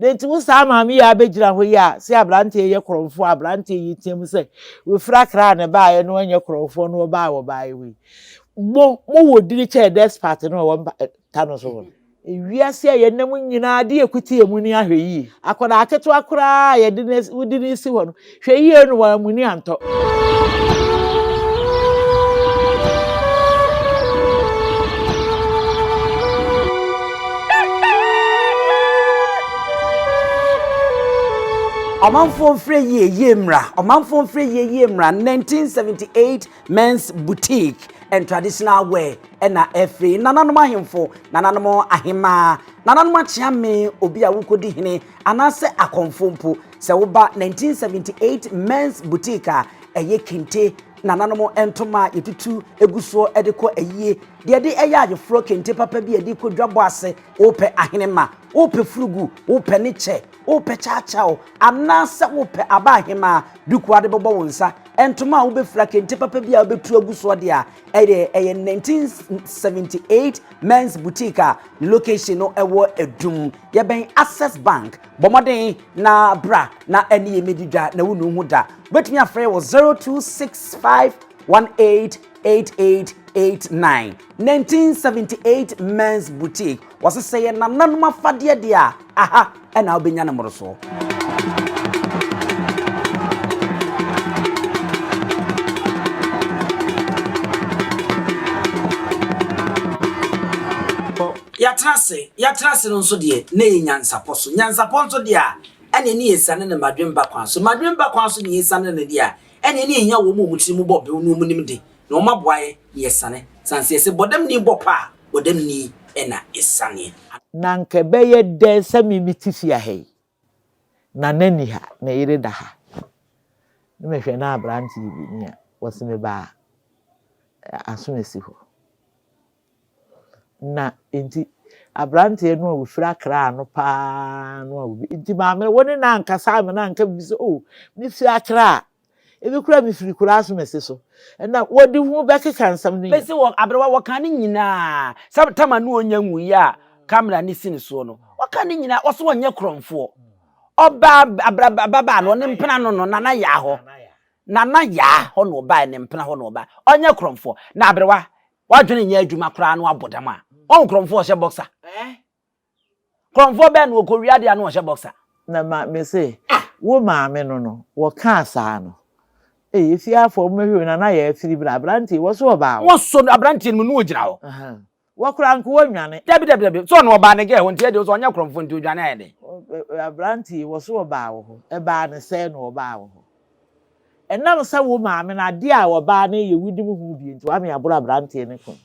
Na nti wo saa maame yi a abɛgyina hɔ yi a sɛ aberanteɛ yi yɛ korɔmfoɔ a aberanteɛ yi team sɛ wafiri Accra na ɛbaeɛ na ɔnyɛ korɔmfoɔ na ɔbaa wɔ baeɛ hɔ yi. Mo mo wɔ dini kyɛn despot no a ɔwɔ mpa ta no so hɔ no. Ewiase a yɛnam nyinaa ade a ɛkuta yɛn mu ni ahwɛ yie. Akwadaa ketewa koraa a yɛde no wode no si hɔ no, hwɛ yie no wammuni antɔ. Ɔmanfoɔ mfrɛ yie yie mmra Ɔmanfoɔ mfrɛ yie yie mmra 1978 Men's Boutique and Traditional Wear ɛna ɛfiri nananom ahemfo, nananom ahemaa, nananom akyeame, obi a wokɔdi hene anaasɛ akɔmfo mpo. Sɛ woba 1978 Men's Boutique a ɛyɛ kente, nananom ntoma a yɛtutu gu soɔ de kɔ ayie, deɛ yɛde yɛ ayeforɔ, kente papa bi a yɛde kɔ dwabɔ ase, wopɛ ahenema, wopɛ furugu, wopɛ ne kyɛ, wopɛ kyaakyaaw, anaasɛ wopɛ aba ahemaa, duku a wode bɛbɔ wo nsa, ntoma a wobɛfira, kente papa bi a wobɛtu agu soɔ deɛ a, ɛdeɛ ɛyɛ 1978 Men's Boutique a ne location no ɛwɔ Adum. Yɛbɛn Access Bank. Bɔ mmɔden na bra na ɛne yɛn mmɛdi dwa na wonu ho da. Wobɛtumi afrɛ wɔ 0265 188889. 1978 Men's Boutique. Wɔse sɛ yɛ nananom afadeɛ deɛ a, aha na wobɛnya no mmorosoɔ. Yɛatena ase, yɛatena ase no nso deɛ, na ɛyɛ nyansapɔ so. Nyansapɔ nso deɛ a, ɛnneɛ ne yɛsiane no mmadwemba kwan so. Mmadwemba kwan so na yɛsiane no deɛ a, ɛnneɛ ne yɛhia wɔn a wɔn tiri mu bɔ bew na wɔnim de, na wɔaboa yɛn na yɛasiane. Sane sɛ yɛse bɔdamni bɔ pa a, bɔdamni na ɛsianeɛ. Na anka ɛbɛyɛ dɛn sɛ me mete fie ha yi, Nana nni ha, me yere da ha, na mehwɛ na aberanteɛ bi ni a, wɔse me ba a, aso asi hɔ. Na nti aberanteɛ no a ɔfiri Accra no paa no a obi, nti maame wo ne no ankasa ama no anka biribi sɛ oh, mefiri Accra, Ebi koraa mefiri kuro asomasi so na wɔde hu bɛkeka nsɛm no nyinaa. Mese wɔ aberewa wɔka ne nyinaa sɛ tama no ɔnya nwuiɛ a camera no si ne soɔ no wɔka ne nyinaa wɔse ɔnyɛ korɔmfoɔ ɔbaa ababaa no ɔne mpena no no nana yaa hɔ nana yaa hɔ na ɔbaa ne mpena hɔ na ɔbaa ɔnyɛ korɔmfoɔ na aberewa wadwene nyɛ adwuma koraa no abɔ dam a ɔn korɔmfoɔ ɔhyɛ boxer. Korɔmfoɔ bɛn na ɔkɔwia adeɛ a na ɔhyɛ boxer? Na ma me se, Wo maame no no, wɔkaa saa no, ei, efie afɔ wɔmmɛhwɛ o, Nana Yaa afiri bra, aberanteɛ yi, wɔso ɔbaa hɔ. Wɔsɔ no, aberanteɛ no mu na ɔgyina hɔ. Wɔ koraa nka wɔnnwane. Dabi, dabi, dabi, sɛ ɔno ɔbaa ne girl hɔ nti ɛdeɛ ɔsɛ ɔnyɛ korɔmfoɔ nti ɔdwane ayɛ dɛn? Aberanteɛ yi, wɔso ɔbaa wɔ hɔ, ɛbaa no sɛn na ɔbaa wɔ hɔ? Ɛnam sɛ wo maame no, adeɛ a ɔbaa no reyɛ wonim ho bi nti, wame aboro aberanteɛ no kɔn,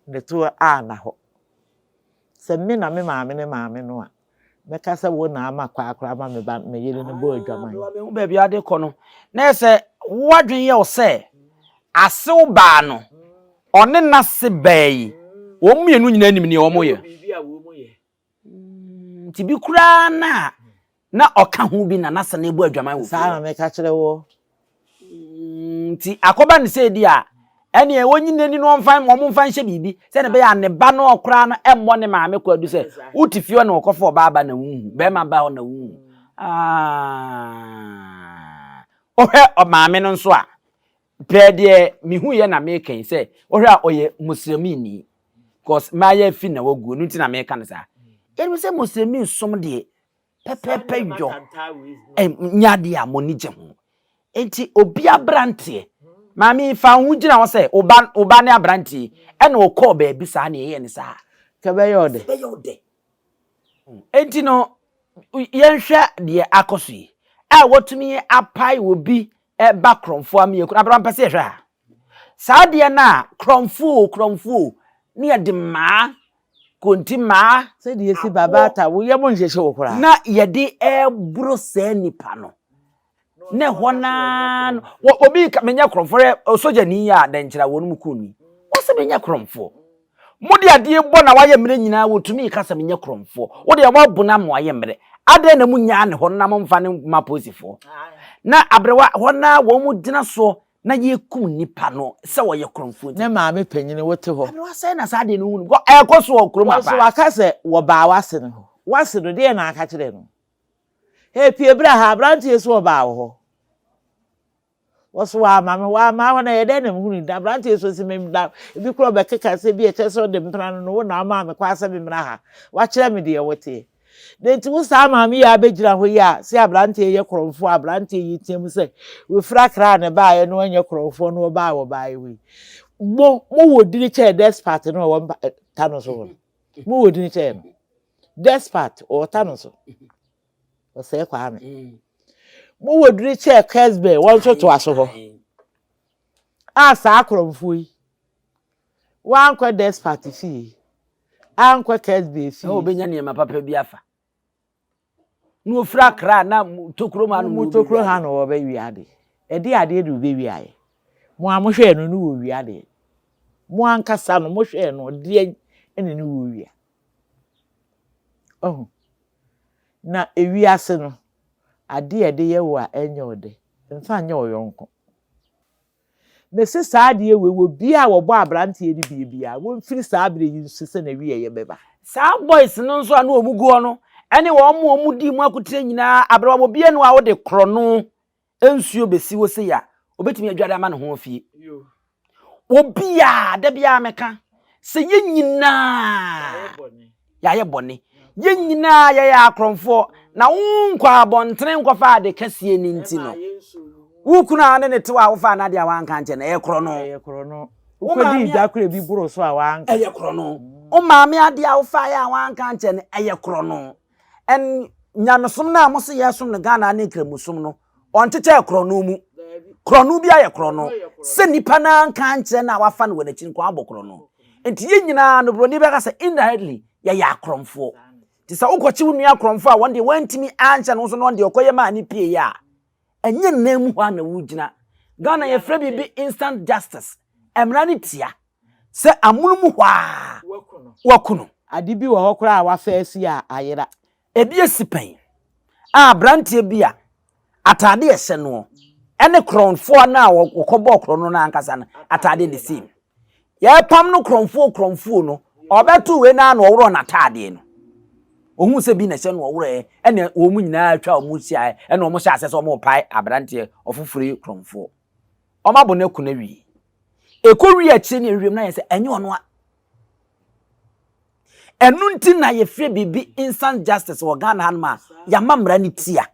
ne to anna hɔ. Sɛ me na me maame ne maame no a, mɛka sɛ wo na ama kwaa koraa ma me ba me yere no bɔɔ adwaman. Aberewa mehu baabi a wode kɔ no, na ɛyɛ sɛ w'adwene yɛ wo sɛ asew baa no, ɔne n'ase baa yi, wɔn mmienu nyinaa nim nea wɔyɛ. Nti bi koraa na na ɔka ho bi na n'ase no bɔ adwaman wɔ fie. Saa na meka kyerɛ woɔ. Nti akɔba no sɛ di a, ɛneɛ ɔnyi n'ani na ɔmfa wɔn mfa nhyɛ biribi sɛdeɛ ɛbɛyɛ a ne ba no ɔkoraa no ɛmmɔ ne maame kwadu sɛ wote fie hɔ na ɔkɔfa ɔbaa ba na wonhu, bɛrima ba hɔ na wonhu. Ah, wohwɛ ɔmaame no nso a, pɛɛ deɛ mehuiɛ na meka yi sɛ wohwɛ a ɔyɛ Muslimini cause mmaayɛ fi na waguo no nti na meka no saa. Yɛnim sɛ Muslimi som deɛ pɛpɛɛpɛ yɔ nyɛ adeɛ a mo ani gye ho. Enti obi aberanteɛ, maame yi fa wo ho gyina hɔ sɛ wo ba wo ba ne aberanteɛ yi ɛna ɔkɔɔ baabi saa na ɛyɛɛ no saa. Ka bɛyɛ ɔdɛ. Bɛyɛ ɔdɛ. Enti no yɛnhwɛ deɛ akɔ so yi a wɔtumi apae obi ba korɔmfoɔ ama yɛkunu. Aberanteɛ mpɛ sɛ yɛhwɛ ha. Saa adeɛ no a korɔmfoɔ o korɔmfoɔ o ne yɛde mmaa konti mmaa Sɛdeɛ ɛsi ba baata wo yam nhyehye wo koraa. Na yɛde ɛreboro saa nipa no na ɛhɔ no ara no wɔ obi ka menyɛ korɔmfoɔ hwɛ sogyani yi a dɛnkyerɛ a wɔn mu kuu no yi wɔsɛ menyɛ korɔmfoɔ mode adeɛ bɔ na wayɛ mmerɛ nyinaa wɔtumi ka sɛ menyɛ korɔmfoɔ wo deɛ woabo no ama wayɛ mmerɛ adɛn na monyaa ne hɔ no na momfa no ma polisifoɔ na aberewa hɔ no ara wɔn mu gyina soɔ na yɛkum nnipa no sɛ wɔyɛ korɔmfoɔ nti. Ne maame panyini wote hɔ. Aberewa sɛn na saa adeɛ no hu no because ɛrekɔ so wɔ kurom ha Wɔn nso paa. waka sɛ wɔbaa w'ase no hɔ. W'ase no, deɛn na aka kyerɛ no? Hey, pue bra ha, aberanteɛ so ɔbaa wɔ hɔ. Wɔso wamma me, wamma hɔ na ɛyɛ dɛn na mehunu da aberanteɛ so si me da ebi koraa ɔbɛkeka sɛ bi ɛkyɛ sɛ ɔde mpena no no wo na ama me kwan sɛ memmra ha wakyerɛ me deɛ woteɛ na nti wo saa maame yi a abɛgyina hɔ yi a sɛ aberanteɛ yɛ korɔmfoɔ a aberanteɛ yi team sɛ wɔfiri akra ne baeɛ no ɔnyɛ korɔmfoɔ no ɔbaa wɔ baeɛ hɔ yi mo mo wɔ dini kyɛɛ despot no ɔwɔ mpa ta no so hɔ no mo wɔ dini kyɛɛ no despot ɔwɔ ta no so Ɔsɛe Kwame. Mo wɔ duri kyɛɛ Kesbel, wɔn nso toa so hɔ. A saa akorɔmfoɔ yi, wɔankɔ Despot fie, ankɔ Kesbel fie. Na wɔbɛnya nneɛma papa bi afa. Na wɔfiri Accra na tokuro mu ha no mu tokuro ha no wɔbɛwia ade. Ɛde adeɛ de wɔbɛwia yɛ. Mo a mohwɛɛ no no wɔwia adeɛ. Mo ankasa no mohwɛɛ no deɛn ɛna ne wɔwia. Ɔho. Na ewiase no, ade a ɛde yɛ wo a ɛnyɛ wo dɛ, mfa nyɛ wo yɔnko. Mese saa adeɛ wei, obiara a wɔbɔ aberanteɛ no bie biara, wɔmfiri saa berɛ yi nso sɛ n'awieeɛ bɛba. Saa boys no nso a na wɔn gu hɔ no, ɛne wɔn a wɔn dii mu akotire nyinaa, aberewa obiara nni hɔ a wode korɔno nsuo bɛsi hɔ sei a, ɔbɛtumi adware ama ne ho afie. Obiara, da biara meka sɛ yɛn nyinaa yɛayɛ bɔne. Yɛn nyinaa yɛyɛ akorɔmfoɔ na wonkɔ abɔntene nkɔfa ade kɛseɛ no nti no, wo kunu a ne ne tew a wofaa n'ade a wanka nkyɛ no, ɛyɛ korɔno. Ɛyɛ korɔno. Wokɔdii dwa koro bi boro so a wanka. Ɛyɛ korɔno. Wo maame ade a wofaeɛ a wanka nkyɛ no, ɛyɛ korɔno. And nyamesom no a mo se yɛsom no Ghana ne nkramosom no, ɔnkyekyɛɛ korɔno mu. Korɔno bi ayɛ korɔno. Sɛ nipa no anka ankyerɛ no a wafa no wɔ n'akyi nko abɔ korɔno. Nti yɛn nyinaa no buroni bɛka sɛ indirectly yɛyɛ akorɔmfoɔ. Nti sɛ wokɔkye wo nua korɔmfoɔ a wɔn deɛ wantumi anhyɛ no so na ɔno deɛ ɔkɔyɛ maa ne pie a, ɛnyɛ nnan mu hɔ a na wogyina. Ghana yɛfrɛ biribi instant justice. Mmara no tia. Sɛ amono mu hɔ ara waku no. Ade bi wɔ hɔ koraa a wafa asi a ayera. Ebi asi pɛn a aberanteɛ bi a ataade a ɛhyɛ noɔ ne korɔnfoɔ no a wɔkɔbɔɔ korɔno no ankasa no ataadeɛ the same. Yɛrepam no korɔnfoɔ korɔnfoɔ no, ɔbɛto wei no ara na ɔworɔ n'ataadeɛ no. Ohuu sɛ bi na ɛhyɛ no ɔworɔɛ ɛna wɔn nyinaa atwa wɔn hyiaeɛ ɛna wɔn hyɛ aseɛ sɛ wɔrepae aberanteɛ ɔfoforɔ yi korɔnfoɔ. Wɔabɔ no aku no awie. Ɛkɔwie akyire ne awiem no ayɛ sɛ ɛnyɛ ɔno a. Ɛno nti na yɛfrɛ biribi instant justice wɔ Ghana hanom a yɛama mmara no tia.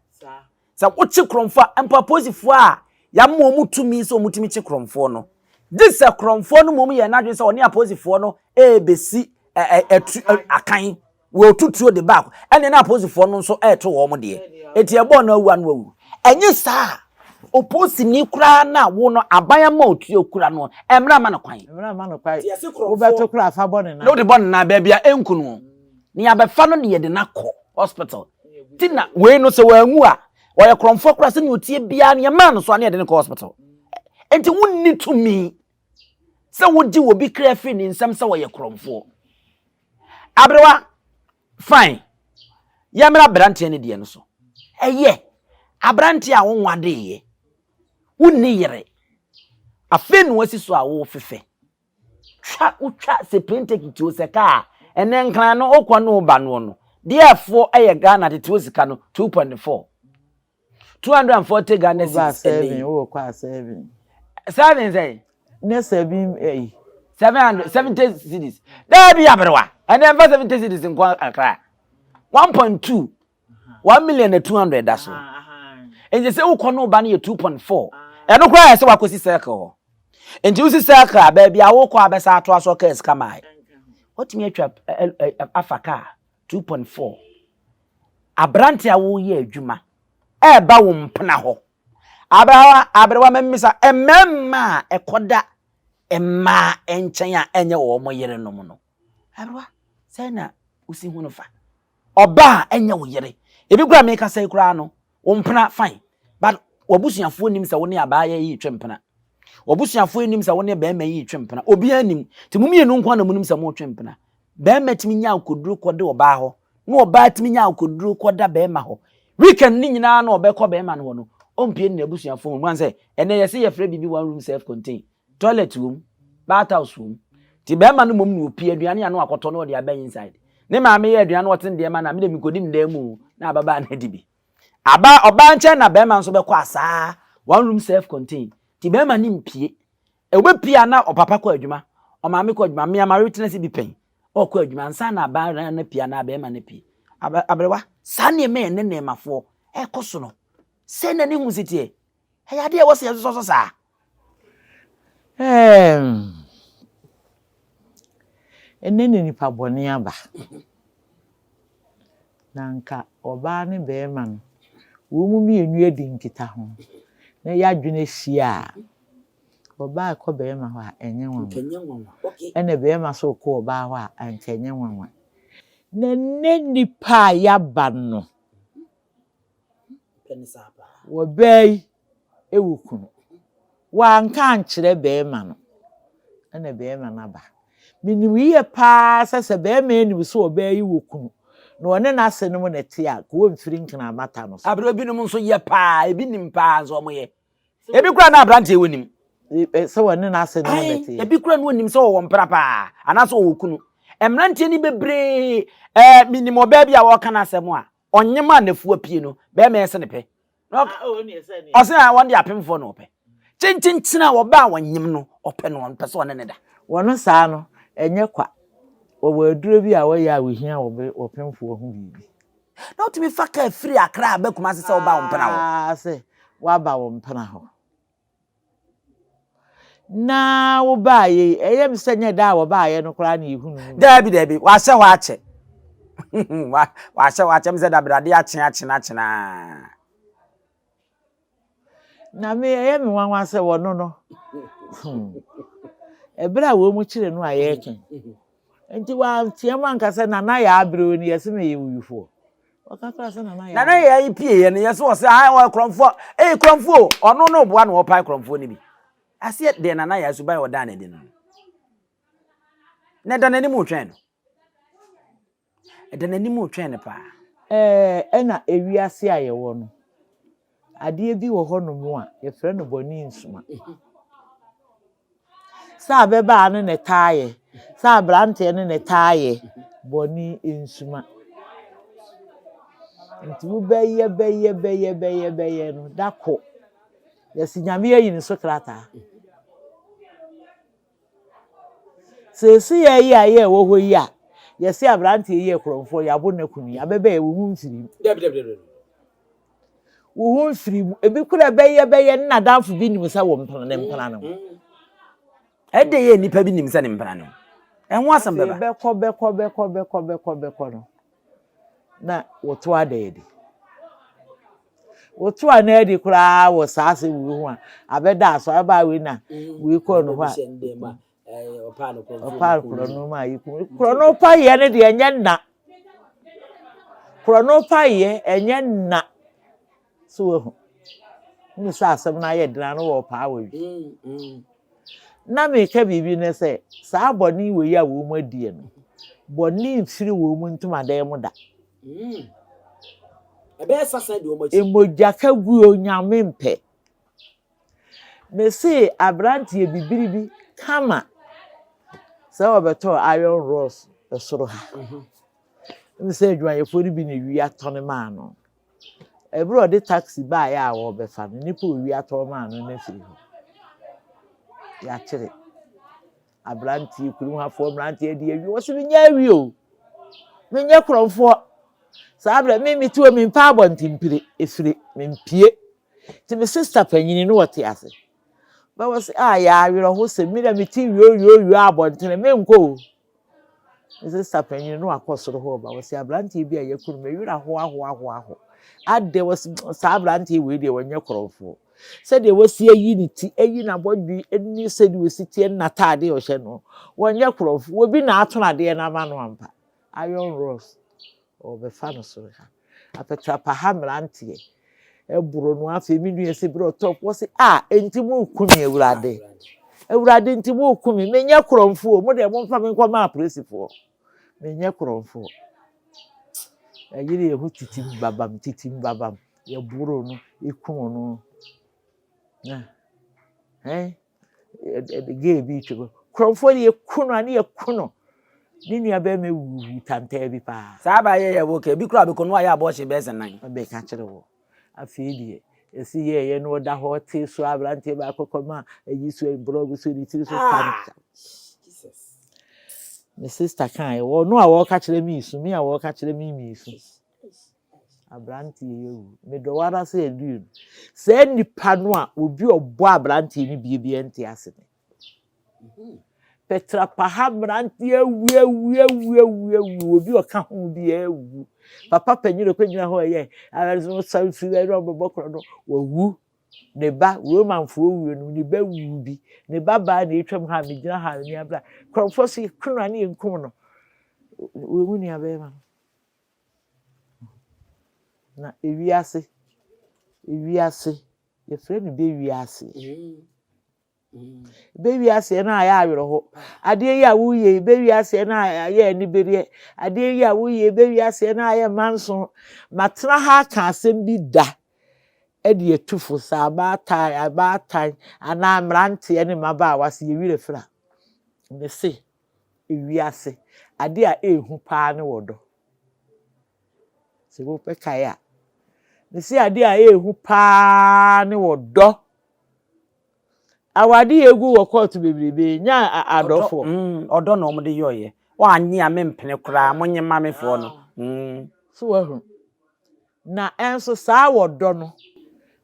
Sɛ wokye korɔmfoɔ a, mpo apolisifoɔ a yɛama wɔn tumi sɛ wɔtumi kye korɔmfoɔ no, gye sɛ korɔmfoɔ no mmom yɛ n'adwene sɛ ɔne apolisifoɔ no ɛrebɛsi ɛtu akan Wɔretu tuo de baako, ɛnneɛ na apolisifoɔ no nso reto wɔn deɛ. Enti ɛbɔɔ no awu a na wawu. Ɛnyɛ saa a, opolisini koraa no a wo no aban ama wo tuo kura no, mmara mma no kwan. Mmara mma no kwan. Wobɛto koraa fa bɔ ne nan. Na wode bɔ ne nan baabi a ɛnku no. Na yɛabɛfa no de yɛde no akɔ hospital. Ti na wei no sɛ wanwu a, ɔyɛ korɔmfoɔ koraa sɛnea ɔteɛ biara no yɛmaa no so a na yɛde no kɔ hospital. Enti wonni tumi sɛ wogye obi kra firi ne nsam sɛ ɔyɛ korɔmfoɔ. Aberewa, fine. Yɛmmra aberanteɛ no deɛ no so. Ɛyɛ, aberanteɛ a wonwadeeɛ, wonni yere, afei na wasi so a wofefɛ. Twa, wotwa sɛ plane ticket o, sɛ kaa, ɛnɛ nkran no wokɔ ne woba noɔ no, deɛ ɛfoɔ ɛyɛ Ghana tete wo sika no 2.4. 240 Ghana cedis ɛnɛ yi. Wokɔ a seven. Seven sɛn? Ne seven ɛyi. 770 cedis. Daabi aberewa. Ɛnɛ mfa 70 cedis nko akra. 1.2 1 million na 200 da so. Nti sɛ wokɔ no ba no yɛ 2.4. Ɛno koraa yɛ sɛ wakɔsi circle hɔ. Nti wosi circle a baabi a wokɔ abɛsa atoa so kaa sika mae. Watumi atwa afa kaa 2.4. Aberante a woyɛ adwuma ɛreba wo mpena hɔ. Aberewa, aberewa memmisa, mmarima a ɛkɔda mmaa nkyɛn a ɛnyɛ wɔn yerenom no, aberewa, sɛn na wosi hu no fa? Ɔbaa a ɛnyɛ wo yere. Ebi koraa meka sɛ koraa no, wo mpena fine, but w'abusuafoɔ nim sɛ wo ne abaayɛ yi retwe mpena. W'abusuafoɔ nim sɛ wo ne barima yi retwe mpena. Obiara nim. Nti mo mmienu nko na mo nim sɛ mo retwe mpena. Barima tumi nya akoduro kɔde ɔbaa hɔ, na ɔbaa tumi nya akoduro kɔda barima hɔ. Weekend no nyinaa na ɔbɛkɔ barima no hɔ no, ɔmpie ne n'abusuafoɔ mu. Wɔn sɛ, ɛnɛ yɛse yɛfrɛ biribi one room self contain. Toilet wɔ mu, bath house wɔ mu. Nti barima no mmom na ɔpie aduane a na wakɔtɔ na ɔde aba inside. Ne maame yɛ aduane na ɔte ne deɛ ma no a, me deɛ mekɔdi me dan mu o, na ababaa no adi bi. Aba ɔbaa nkyɛn na bɛrima nso bɛkɔ asaa, one room self contained. Nti bɛrima no mpie. Ɔbɛpie a na ɔpapa kɔ adwuma, ɔmaame kɔ adwuma, mmea ma witness bi pɛn. Ɔkɔ adwuma ansa na abaa no apue anaa bɛrima no apue. Aberewa, saa nneɛma yɛ ne nneɛmafoɔ ɛkɔ so no, sɛ na ne hu si teɛ. Ɛyɛ adeɛ a ɛwɔ sɛ yɛsosɔ so saa. Ɛɛm, ɛnnɛ na nipa bɔne aba. Na anka ɔbaa ne barima no, wɔn mu mmienu adi nkitaho, na yɛadwene ahyia a, ɔbaa rekɔ barima hɔ a, ɛnyɛ nwanwa. Ɛna barima nso rekɔ ɔbaa hɔ a, anka ɛnyɛ nwanwa. Na ɛnnɛ nnipa a yɛaba no, Ɔbaa yi wɔ kunu. Wanka ankyerɛ barima no, ɛna barima no aba. Menim yie paa sɛ sɛ barima yi nim sɛ ɔbaa yi wɔ kunu na ɔne n'asenom na ɛte a, nka ɔmfiri Nkenamata no so. Aberewa binom nso yɛ paa, ebi nim paa nso wɔyɛ. Ebi koraa na aberanteɛ wɔ nim. Sɛ wɔne n'ase no na ɛteɛ. Ebi koraa na wɔnim sɛ ɔwɔ mpena paa anaasɛ ɔwɔ kunu. Mmeranteɛ no bebree, ɛɛ menim ɔbaa bi a wɔreka n'asɛm a, ɔnyem a n'afu apue no, bɛrima yɛ sɛ ne pɛ. Ɔsɛ a wɔn de apemfoɔ na ɔpɛ. Kyenkyenkyen a ɔbaa a ɔnyem no, ɔpɛ no, ɔmpɛ sɛ ɔne ne da. Wɔn saa no, ɛnyɛ kwa. Wɔwɔ aduro bi a wɔyɛ a wɔhia wɔ ɔpemfoɔ ho biribi. Na wotumi fa kaa firi Accra ba Kumasi sɛ woba wo mpena hɔ. Aa sɛ woaba wo mpena hɔ. Na wobaeɛ yi, ɛyɛ me sɛ nyɛ da a wɔbaeɛ no koraa na yɛhunu no. Daabi daabi, wahyɛ hɔ akyɛ. Wahyɛ hɔ akyɛ me sɛ dabrade akye akye akye naa. Na me ɛyɛ me nwanwa sɛ wɔno no, hmm, ɛberɛ a wɔn mu kyere no a yɛreka Nti wanteam anka sɛ Nana Yaa bere o ni yɛse meyɛ owifoɔ. Ɔka koraa sɛ Nana Yaa. Nana Yaa yi pie yɛ no yɛse ɔse ae ɔyɛ korɔmfoɔ. Ei korɔmfoɔ o ɔno no boa na ɔpae korɔmfoɔ no bi. Aseɛ deɛ Nana Yaa suban a ɔdaa no adi no no. Na ɛda n'anim retwɛn no. Ɛda n'anim retwɛn no paa. Ɛɛ ɛna ewiase a yɛwɔ no, adeɛ bi wɔ hɔnom a yɛfrɛ no bɔne nsuma. Sɛ abɛbaa no na ɛtaa yɛ, sɛ aberanteɛ no na ɛtaa yɛ, bɔne nsuma. Nti wobɛyɛ bɛyɛ bɛyɛ bɛyɛ bɛyɛ no, da ko yɛsi Nyame ayi ne so krataa. Seesei yi a yɛwɔ hɔ yi a, yɛse aberanteɛ yi yɛ korɔmfoɔ, yɛabo no aku no yi, abɛbɛyɛ wo ho mfiri mu. Dabi, dabi, dabi. Wo ho mfiri mu. Ebi kora bɛyɛ bɛyɛ ne n'adamfo bi nim sɛ wo mpena ne mpena no. Ɛde yɛ nnipa bi nim sɛ ne mpena no. Ɛho asɛm bɛba. Bɛkɔ bɛkɔ bɛkɔ bɛkɔ bɛkɔ bɛkɔ no. Na wɔto ada adi. Woto a na adi koraa wɔ saa asɛm wei ho a, abɛda aso abaa wei na wei kɔɔ no hɔ a. Ɔpaa korɔno ma yi kum. Korɔno pa yɛ no deɛ ɛnyɛ nna. Korɔno pa yɛ ɛnyɛ nna. So wahu. Wonu sɛ asɛm no ayɛ dena no wɔ ɔpaa wɔ wi. Na meka biribi ne sɛ saa bɔne wei a wɔn adiɛ no, bɔne mfiri wɔn ntomadan mu da. Ɛbɛyɛ sasa di wɔn akyi. Mogyaka guo Nyame mpɛ. Mese abranteɛ bibiri bi kama sɛ ɔbɛtɔɔ iron rods soro ha. Ɛmu sɛ adwumayɛfoɔ no bi na ewia tɔne maa no. Ɛberɛ a ɔde taxi baeɛ a wɔrebɛfa no, nipa a owia tɔn maa no no afiri hɔ. Yɛakyere. Aberanteɛ kurom hafoɔ mmeranteɛ de awi wɔsi menyɛ awi o menyɛ korɔmfoɔ saa berɛ me mete hɔ mempɛ abɔntempire efire mempie nti me sista panyini no wɔte ase bɛ wɔ se a yɛ awerɛho sɛ me na mete wio wio wio abɔntene menkɔ o Me sista panyin no akɔ soro hɔ reba. Ɔse aberanteɛ bi a yɛaku no, me werɛ ahoahoahoaho. Adɛn wɔse saa aberanteɛ wei deɛ wɔnyɛ korɔmfoɔ. Sɛdeɛ wasi ayi ne ti, ayi n'abɔdwe ne sɛdeɛ ɔsi teɛ ne n'ataadeɛ a ɔhyɛ no, wɔnyɛ korɔmfoɔ. Obi na atɔn adeɛ no ama no ampa. Iron rods, ɔrebɛfa no soro ha. Apatrapa ha mmeranteɛ ɛboro no afei me nua sɛ berɛ ɔtɔ wɔ se a enti mo ku me awurade awurade nti mo ku me menyɛ korɔmfoɔ mo deɛ momfa me nkɔma apolisifoɔ menyɛ korɔmfoɔ ɛyere yɛ ho titim babam titim babam yɛboro no ekum no na ɛn gay bi twam. Korɔmfoɔ de yɛku no a ne yɛku no. Ne nua bɛrima wuwu tantaa bi paa. Saa ba yɛ yɛ wɔ kɛ, ebi koraa bɛkɔ no ayɛ abɔɔhye bɛyɛ sɛ nan. Ɔbɛka kyerɛ wɔ. Afei deɛ, ɛsi yɛɛyɛ no ɔda hɔ ɔte so aberanteɛ baako kɔma ayi so brɔg so ne tiri so pam. Me sister kaeɛ, ɔno a wɔreka kyerɛ me su, me a wɔreka kyerɛ me me su. Aberanteɛ yi awu. Medɔ wo ara sɛ aduru no. Saa nipa no a obi ɔbɔ aberanteɛ no bie biara nte ase ne. Pɛtrapaha mmeranteɛ awu awu awu awu awu obi ɔka ho biara awu. Papa panyin a ɔkɔgyina hɔ ɛyɛ ara sɛ firi ɛna ɔbɛbɔ korɔ no wawu. Ne ba Romanfoɔ wuo no ne ba wu bi. Ne ba baa na etwam ha a megyina ha a m'ani abere a korɔmfoɔ so yɛku no a ne yɛnkum no. Wɔn nua bɛrima no. Na ewiase, ewiase, yɛfrɛ no bɛ wiase. Bɛ wiase no ayɛ awerɛho. Adeɛ yi a woyɛ yi, bɛ wiase no ayɛ anibereɛ. Adeɛ yi a woyɛ yi, bɛ wiase no ayɛ manso. Matena ha aka asɛm bi da de atu fo sɛ abaatan, abaatan anaa mmeranteɛ ne mmabaawa sɛ yɛ werɛ firi a. Mese, ewiase, adeɛ a ɛɛhu paa ne ɔdɔ. Sɛ wobɛkae a, mese adeɛ a ɛɛhu paa ne ɔdɔ. Awade yɛ egu wɔ kɔɔto bebrebe nya adɔfoɔ. Ɔdɔ na wɔde yɔɔyɛ. Wɔanye a mempene koraa, monye ma me foɔ no. So wahu. Na ɛnso saa wɔdɔ no,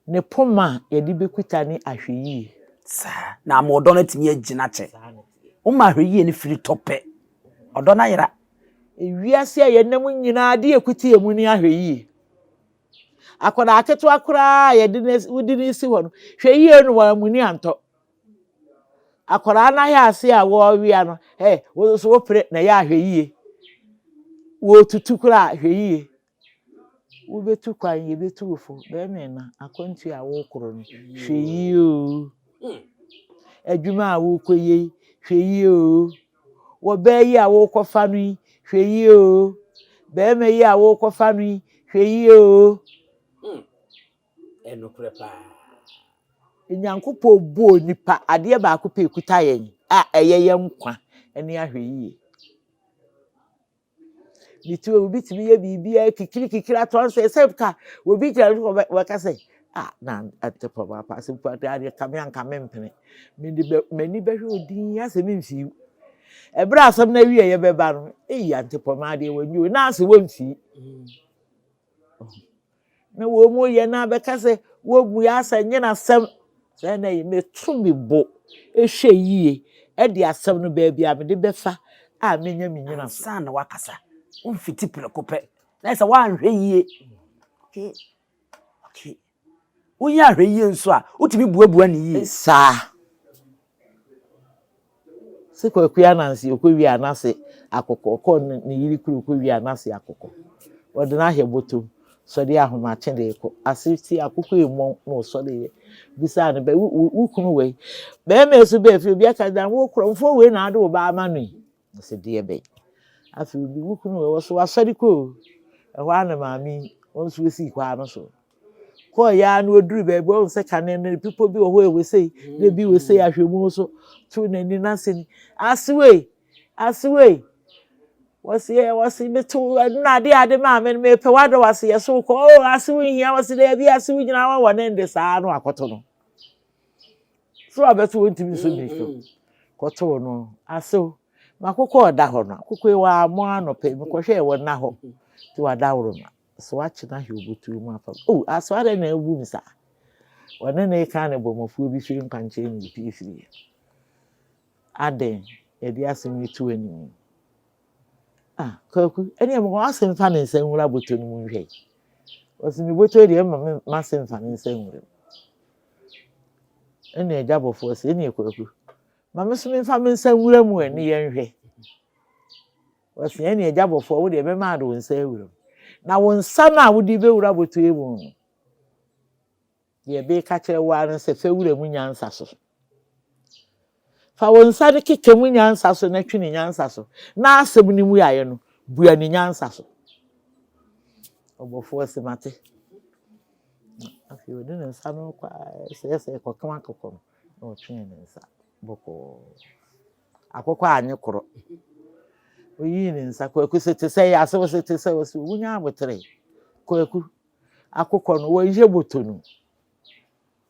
ne poma a yɛde bɛkuta ne ahwɛyie. Saa. Na ama ɔdɔ no atumi agyina kyɛ. Woma ahwɛyie no firi tɔ pɛ, ɔdɔ no ayera. Ewiase a yɛnam nyinaa de yɛkuta yɛn mu ne ahwɛyie. Akwadaa ketewa koraa a yɛde no wode no si hɔ no, hwɛ yie no wɔamuni antɔ. Akwadaa no ayɛ ase a wɔrewea no, ɛ wo nso wopere na ɛyɛ ahwɛ yie. Wɔretutu koraa hwɛ yie. Wobɛtu kwan, yɛbɛtu wo fo. Bɛrima na akwantuo a worekoro no, hwɛ yie o. Adwuma a worekɔ yie yi, hwɛ yie o. Wɔbaa yi a worekɔfa no yi, hwɛ yie o. Bɛrima yi a worekɔfa no yi, hwɛ yie o. Ɛnokorɛ paa. Nyankopɔn bɔɔ nipa adeɛ baako pɛ ekuta yɛn a ɛyɛ yɛn nkwa ne ahwɛ yie. Ne ti obi tumi yɛ biribiara kikiri kikiri ato ansa sɛ ka obi gyina hɔ wɔka sɛ ah na ante pɔ ma paase mpo ade adeɛ kame anka mempene. Mede bɛ m'ani bɛhwɛ odin asɛ memfii. Ɛberɛ a asɛm no awie yɛ bɛba no, eyi ante pɔ ma adeɛ wɔnyi o na asɛ wɔmfii. Na wɔn mu yɛ na bɛka sɛ wɔmmu yɛ asɛ nye n'asɛm. Sɛ na yi meto me bo ehwɛ yie ɛde asɛm no baabi a mede bɛfa a menya me nyina so. Ansa na wakasa, womfiti prɛko pɛ. Na sɛ woanhwɛ yie. Okay. Okay. Wonya ahwɛ yie nso a, wotumi buabua ne yie. Saa. Sɛ Kwaku Ananse ɔkɔwie anase akokɔ, ɔkɔɔ ne yere kuro kɔwie anase akokɔ. Wɔde no ahɛ bɔtɔm, sɔre ahomakye de kɔ. Ase ti akokɔ emɔ na ɔsɔre yɛ. Bisaa no bɛ wo kunu wei. Bɛrima yi so bɛɛ fie obi aka dan wo korɔmfoɔ wei na ade wo ba ama no yi. Ɔsɛ deɛ bɛn. Afei obi wo kunu wei wɔ so wasɔre kɔ o. Ɛhɔ ara na maame yi wɔn nso esi kwan no so. Kɔɔ ya na oduru baabi wɔn sɛ kane no bepɔ bi wɔ hɔ ɛwɔ sei na ebi wɔ sei ahwɛ mu nso to n'ani n'ase ni ase wei ase wei wɔsi ɛ wɔsi meto ɛnu ade ade maame no mepɛ wadɔ wase yɛ so kɔ o ase wo nhia wɔsi dɛ ebi ase wo nyinaa wɔ wɔ ne nde saa no akɔto no so abɛto wɔn ntumi nso bi so kɔto no asew makokɔ ɔda hɔ no akokɔ yi wɔ amɔ anɔpɛ mekɔhwɛ ɛwɔ nna hɔ ti wada woroma so wakye na ahwɛ obotuo mu afa o aso adɛ na ebu mi saa ɔne ne ka ne bɔmɔfoɔ bi firi nkwankyɛn na epie firi yɛ adɛn yɛde asɛm yi to anim ah Kwaku ɛne ɛmu wɔn asɛm fa ne nsa nwura bɔtɔ no mu nhwɛ wɔsi mi bɔtɔ deɛ ɛma mi ma asɛm fa ne nsa nwura mu ɛne ɛgya bɔfoɔ sɛ ɛne Kwaku maame so mi nfa mi nsa nwura mu ɛne yɛn hwɛ wɔsi ɛne ɛgya bɔfoɔ wo deɛ bɛma ade wo nsa awura mu na wo nsa no a wode bɛwura bɔtɔ yi mu no deɛ ɛbɛka kyerɛ wo ara sɛ fɛ wura mu nyansa so fa wo nsa no keka mu nyansa so na twe ne nyansa so na asɛm no mu ayɛ no bua ne nyansa so ɔbɔfoɔ sɛ mate afei ɔde ne nsa no kɔ sɛɛsɛɛ kɔka akokɔ no na ɔtwee ne nsa bɔkɔɔ akokɔ anye korɔ. Oyii ne nsa, Kwaku se te sɛ yɛ ase, ɔse te sɛ, ɔse wonya abotere. Kwaku, akokɔ no, wɔnhyɛ bɔtɔ no.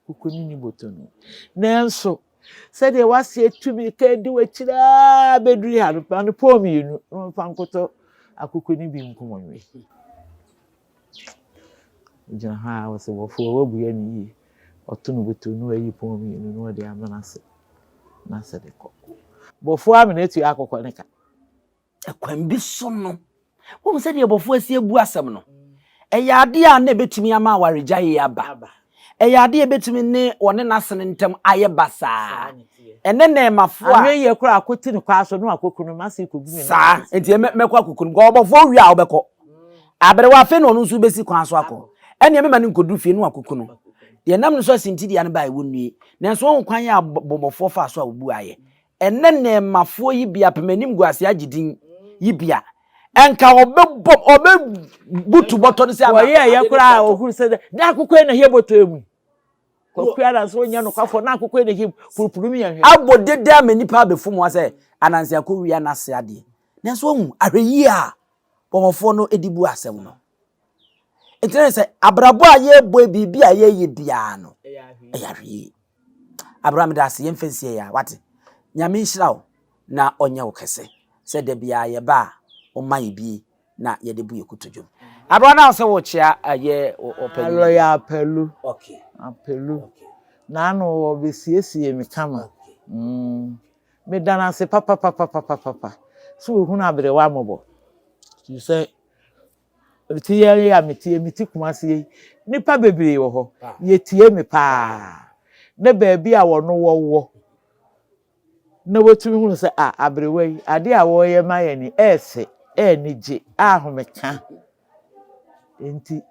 Akokɔ no nni bɔtɔ no. Nanso, sɛdeɛ w'ase atu mirika adi w'akyiri ara bɛduru ha no, ma no pɔn mmienu na ɔmfa nkɔtɔ akokɔ no bi nkum nwe. Ogyina hɔ a ɔse bɔfoɔ wabua no yie. Ɔto no bɔtɔ no ayi pɔn mmienu na ɔde ama n'ase na asɛ de kɔ. Bɔfoɔ amena atua akokɔ no ka. Ɛkwan bi so no, wohu sɛdeɛ bɔfoɔ asi abu asɛm no. Ɛyɛ adeɛ a na ɛbɛtumi ama awaregyaeɛ aba. Ɛyɛ adeɛ a ɛbɛtumi ne wɔne n'asene ntam ayɛ basaa. Ɛnɛ nnɛɛmafoɔ a. Anwɛ yie koraa akɔti no kwaa so na wakɔku no, m'ase rekɔgu me nan Saa, nti mɛkɔ akɔku no. Because ɔbɔfoɔ wie a wobɛkɔ. Aberewa afei na ɔno nso bɛsi kwan so akɔ. Ɛnneɛ mɛma no nkɔduru fie na wakɔku no. Deɛ ɛnam no so asi nti deɛ no baeɛ wɔnnue. Nanso woahu kwan a bɔmmɔfoɔ faa so a wɔbuaeɛ. Ɛnnɛ nnɛɛmafoɔ yi bi apem animguaseɛ agye din yi bi a, ɛnka ɔbɛbɔ ɔbɛbutu bɔtɔ no sɛ ama Wɔyɛɛyɛ ade no koraa a tɔ. ɔhunu sɛ na akokɔ yi na ɛyɛ bɔtɔ yi mu. Kwaku ara nso ɔnyɛ nokwafoɔ na akokɔ yi na ɛyɛ purupuru mi yɛn hwɛ. Abɔ dede ama nnipa abɛfom hɔ sɛ Ananse akɔwia n'ase adeɛ. Nanso wahu ahwɛyie a bɔmmɔfoɔ no de bu asɛm no. Nti na sɛ abrabɔ a yɛrebɔ yi biribi a yɛyɛ biara no ɛyɛ ahwɛyie. Abraham meda ase yɛmfa nsie yɛ a wate. Nyame nhyira wo na ɔnyɛ wo kɛse sɛ da biara yɛba a woma yɛ bie na yɛde bu yɛ kotodwom. Abraham na sɛ wokyea ɛyɛ ɔpanyin. Lɔya Apelu. Okay. Apelu. Okay. N'ano ɔbɛsiesie me kama. Okay. Mm. Meda no ase papapapapapa sɛ ohunu aberewa mmɔbɔ. Sɛ Mete yɛ yi a mete yi, mete Kumasi yi, nnipa bebree wɔ hɔ, yɛtie me paa. Ne baabi a wɔno wɔwɔ na wɔtumi hunu sɛ a aberewa yi, adeɛ a wɔreyɛ ma yɛn yi, ɛyɛ fɛ, ɛyɛ anigye, ahomeka. Nti,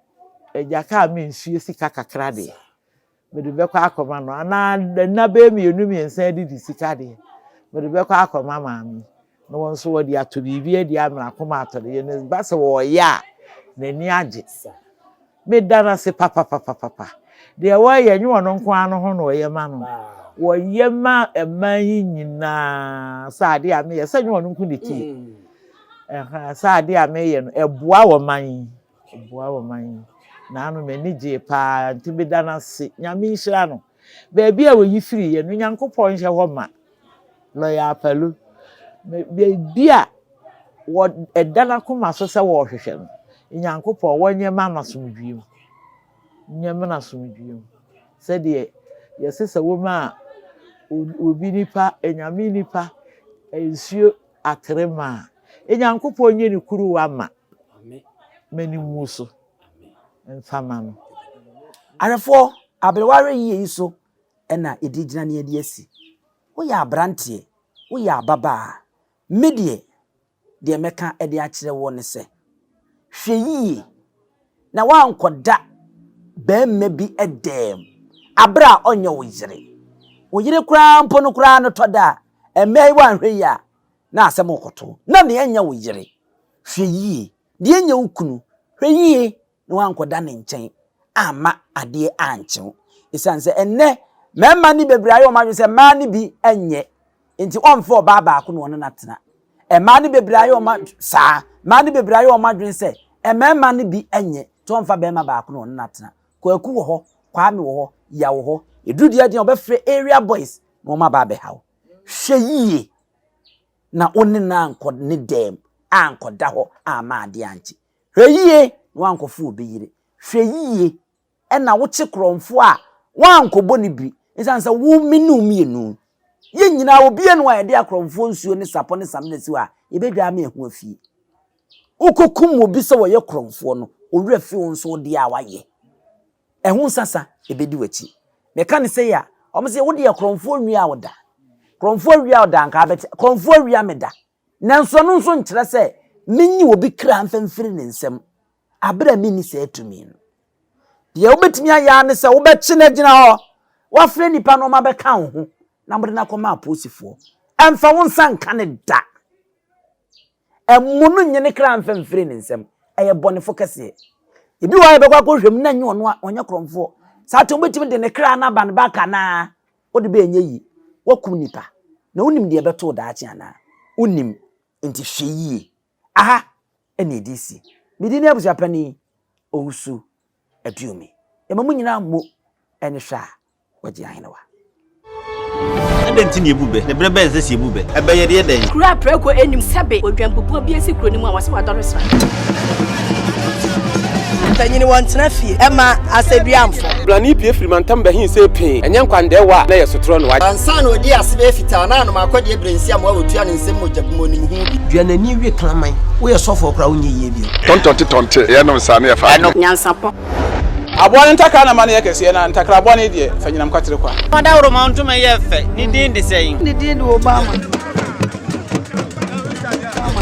agya kaa me nsuo sika kakra deɛ. Mede bɛkɔ akɔma no, anaa nna bɛyɛ mmienu mmiɛnsa adidi sika deɛ, mede bɛkɔ akɔma maame yi, na wɔn nso wɔde atɔ biribi adi amena akoma atɔ no yɛ no ba sɛ wɔreyɛ a, n'ani agye. Meda no ase papapapapa. Deɛ wɔreyɛ nyɛ ɔno nko ara no ho na ɔyɛ ma no. Wɔyɛ ma mmaa yi nyinaa sɛ adeɛ a meyɛ sɛ nyɛ ɔno nko na ɛtie. Ɛhã, sɛ adeɛ a meyɛ no ɛboa ɔman yi. Ɔboa ɔman yi. Naano m'ani gyee paa nti meda no ase. Nyame nhyira no. Baabi a oyi firi yɛ no Nyankopɔn nhyɛ hɔ ma. Lawyer Apalu. Baabi a wɔ ɛda n'akoma so sɛ wɔrehwehwɛ no, Nyankopɔn wɔnyɛ ma no asomdwie mu. Nyɛ ma no asomdwie mu. Sɛdeɛ yɛse sɛ woma obi nipa, Nyame nipa nsuo atere ma a, Nyankopɔn nyɛ ne kuruwa ma. M'ani nwu so mfa ma no. Ahwɛfoɔ, aberewa awɛyie yi so na yɛde gyina na yɛde asi. Woyɛ aberanteɛ, woyɛ ababaa, me deɛ, deɛ mɛka de akyerɛ woɔ ne sɛ, hwɛ yie na woankɔda barima bi dɛm aberɛ a ɔnyɛ wo yere. Wo yere koraa mpo no koraa no tɔ da a, mmaa yi woanhwɛ yie a, na asɛm rekɔto wo. Na deɛ ɛnyɛ wo yere, hwɛ yie. Deɛ ɛnyɛ wo kunu, hwɛ yie na woankɔda ne nkyɛn amma adeɛ ankye wo. Ɛsiane sɛ ɛnnɛ mmarima no bebree ayɛ wɔn adwene sɛ mmaa no bi nyɛ nti ɔmfa ɔbaa baako na ɔne no atena. Mmaa no bebree ayɛ wɔn saa. Mmaa no bebree ayɛ wɔn adwene sɛ mmarima no bi nyɛ nti ɔmfa barima baako na ɔne no atena. Kwaku wɔ hɔ, Kwame wɔ hɔ, Yaw wɔ hɔ. Ɛduru deɛ deɛ ɔbɛfrɛ area boys na wɔn aba abɛha wo. Hwɛ yie na wo ne no ankɔ ne dɛm ankɔda hɔ amma adeɛ ankye. Hwɛ yie na woankɔfo obi yere. Hwɛ yie na wokye korɔmfoɔ a woankɔbɔ no bi ɛsiane sɛ wo me ne wo mmienu yɛn nyinaa obiara ni hɔ a yɛde akorɔmfoɔ nsuo ne sapɔ ne samina si hɔ a yɛbɛdwa ama ɛho afie. Wokɔkum obi sɛ wɔyɛ korɔmfoɔ no, owura fi wo nso wo deɛ a wayɛ. Ɛho nsasa ɛbɛdi w'akyi. Meka no sei a, wɔn se wo deɛ korɔmfoɔ nwia wo da. Korɔmfoɔ awia wo da anka abɛte. Korɔmfoɔ awia me da. Nanso ɛno nso nkyerɛ sɛ menyi obi kra mfa mfiri ne nsam abere a menni saa tumi no. Deɛ wobɛtumi ayɛ ara ne sɛ wobɛkye no agyina hɔ, woafrɛ nnipa na wɔabɛka wo ho na mode no akɔma apolisifoɔ. Ɛmfa wo nsa nka no da. Mmu no nnye ne kra mfa mfiri ne nsam. Ɛyɛ bɔnefo kɛseɛ. Ebi wɔ hɔ a yɛbɛkɔ akɔhwɛ mu na nyɛ ɔno a ɔnyɛ korɔmfoɔ. Saa te wobɛtumi de ne kra no aba no back anaa? Wode bɛyɛ nyɛ yi. Woakum nipa. Na wonim deɛ ɛbɛto wo daakye anaa? Wonim. Nti hwɛ yie. Aha ɛna ɛdi si. Me din ne Abusuapanin Owusu Aduomi. Yɛma mo nyinaa mmo ɛne hwɛ a wɔgye ahenewa. Adɛn nti na yɛbu bɛ? Na berɛ bɛn na ɛsɛ sɛ yɛbu bɛ? Ɛbɛ yɛde yɛ dɛn? Kuro a prako nnim sɛbe odwanbubuo bi asi kuro no mu a wɔse wadɔre sra. Mpanyin wɔntena fie ɛma asɛduamfo. Blani pue firi mantam bɛhe see pee, ɛnyɛ nkwandɛɛwa a na ɛyɛ sotorɔ no. Ansa na ɔdii ase bɛyɛ fitaa na anom akɔdeɛ berɛ nsi amoa wɔtua ne nsam mogya bu mu ɔnim ho bi. Dua n'ani we kraman. Woyɛ sɔfoɔ koraa wonyɛ yie bio. Tɔntɔnte tɔnte yɛnom saa ne yɛfa adeɛ. Nyansapɔ. Aboa no ntakra na ma no yɛ kɛseɛ, na ntakra bɔne deɛ, fa nyinam kwatere kwa. Ɔdawuroma ntoma yɛ fɛ, ne din de sɛn? Ne din de Obama.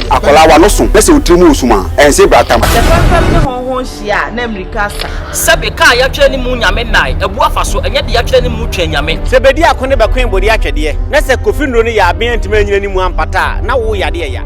Akwadaa w'ano so na sɛ wo tiri mu resum a, ɛnse bratam. Sɛ fɛmfɛm ne hɔnhɔn hyia a, na mmirika asa. Sɛbe kaa yɛatwerɛ ne mu nyame nnae, abu afa so, ɛnyɛ de yɛatwerɛ ne mu twɛn nyame. Sɛ bedi ako ne bɛkoe bode atwɛdeɛ, na sɛ Kofi nnuro no yɛ aben antumi anyina ne mu ampata a, na wo yadeɛ ya.